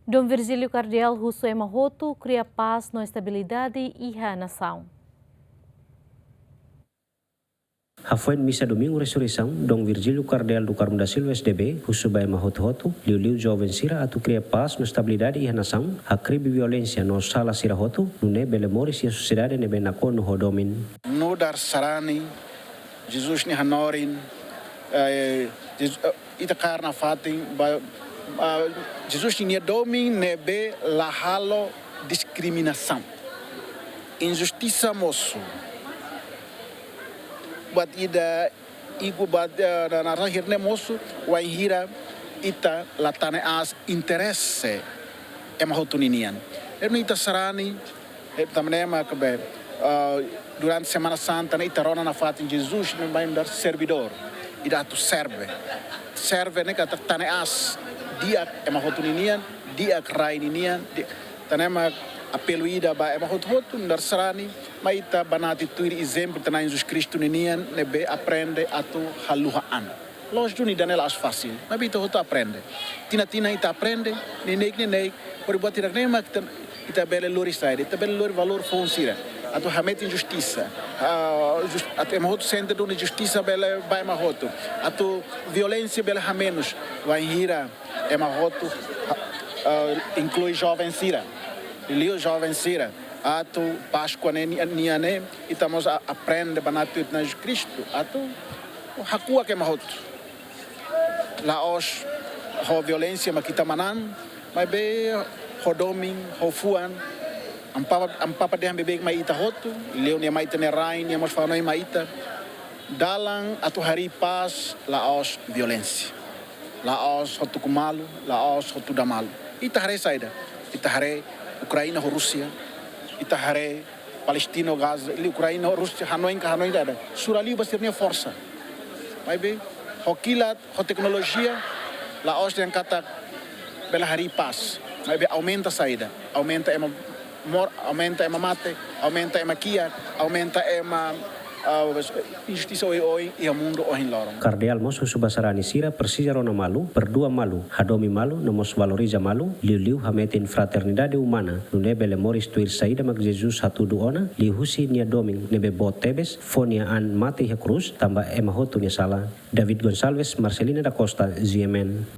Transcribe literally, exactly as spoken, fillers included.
Dom Virgílio Kardeál husu ema hotu kria pás no estabilidade iha nasaun. Hafoin misa Domingu Resureisaun, Dom Virgílio Kardeál do Carmo da Silva S D B husu ba ema hotu-hotu, liuliu joven sira, atu kria pás no estabilidade iha nasaun, hakribi violénsia no sala sira hotu, nune'e bele moris iha sosiedade ne'ebé nakonu ho domin. Nu'udar sarani, Jesus nia hanorin, eh, Jesus, eh, ita kaer nafatin ba, ah, Jesus nia domin ne'ebé la halo diskriminasaun, injustisa mosu. Buat ida ikus ba, eh, na, na rahir ne'e mosu, wainhira ita la tane aas interese ema hotu ninian. Ema ita sarani, eh, tanba ne'e mak be, ah, durante Semana Santa ne'e ita rona nafatin Jesus ne'e mai nu'udar servidór. Ida atu serve. Serve ne'e katak tane aas di'ak ema hotu ninian, di'ak rai ninian, di, tanba ne'e mak apelu ida ba ema hotu-hotu nu'udar sarani, mai ita banati tuir ezemplu ita-nia Na'i Jesus Kristu ninian ne'ebé aprende atu haluha an. Lójiku, ida-ne'e la'ós fasil, maibé ita hotu aprende. Tinan-tinan ita aprende, neineik-neineik, hodi buat hirak-ne'e mak ita, ita bele lori saida, ita bele lori valór foun sira. Atu hametin justisa, ah, jus-, atu ema hotu sente duni justisa bele ba ema hotu. Atu violénsia bele hamenus, wainhira ema hotu, ha-, ah, inklui joven sira, liuliu joven sira. Atu Páskua ne'e ni-, nian ne'e, ita mós a-, aprende banati ita-nia Jesus Kristu atu hakuak ema hotu. La'ós ho violénsia mak ita manán, maibé ho domin, ho fuan. Ampapa, Ampapa dehan beibeik mai ita hotu, liuliu nia mai ita-nia rain, nia mós fó hanoin mai ita. Dalan atu harii pás la'ós violénsia, la'ós ho tuku malu, la'ós ho tuda malu. Ita haree saida? Ita haree Ukraina ho Rúsia, ita haree Palestina, Gaza, liuliu Ukraina, Rúsia, hanoin ka hanoin dada. Sura liu ba sira-nia forsa. Maibé, ho kilat, ho teknolojia, la'ós dehan katak bele harii pás. Maibé aumenta saida? Aumenta ema mor-, aumenta ema mate, aumenta ema kiak, aumenta ema, ah, injustisa oioin iha mundu ohin loron. Kardeál mós husu ba sarani sira presiza rona malu, perdua malu, hadomi malu, no mós valoriza malu, liuliu hametin fraternidade umana, nune'e bele moris tuir saida mak Jesus hatudu ona, liuhusi nia domin ne'ebé boot tebes, fó nia an mate iha krús, tanba ema hotu nia sala. David Gonçalves, Marcelina da Costa, G M N.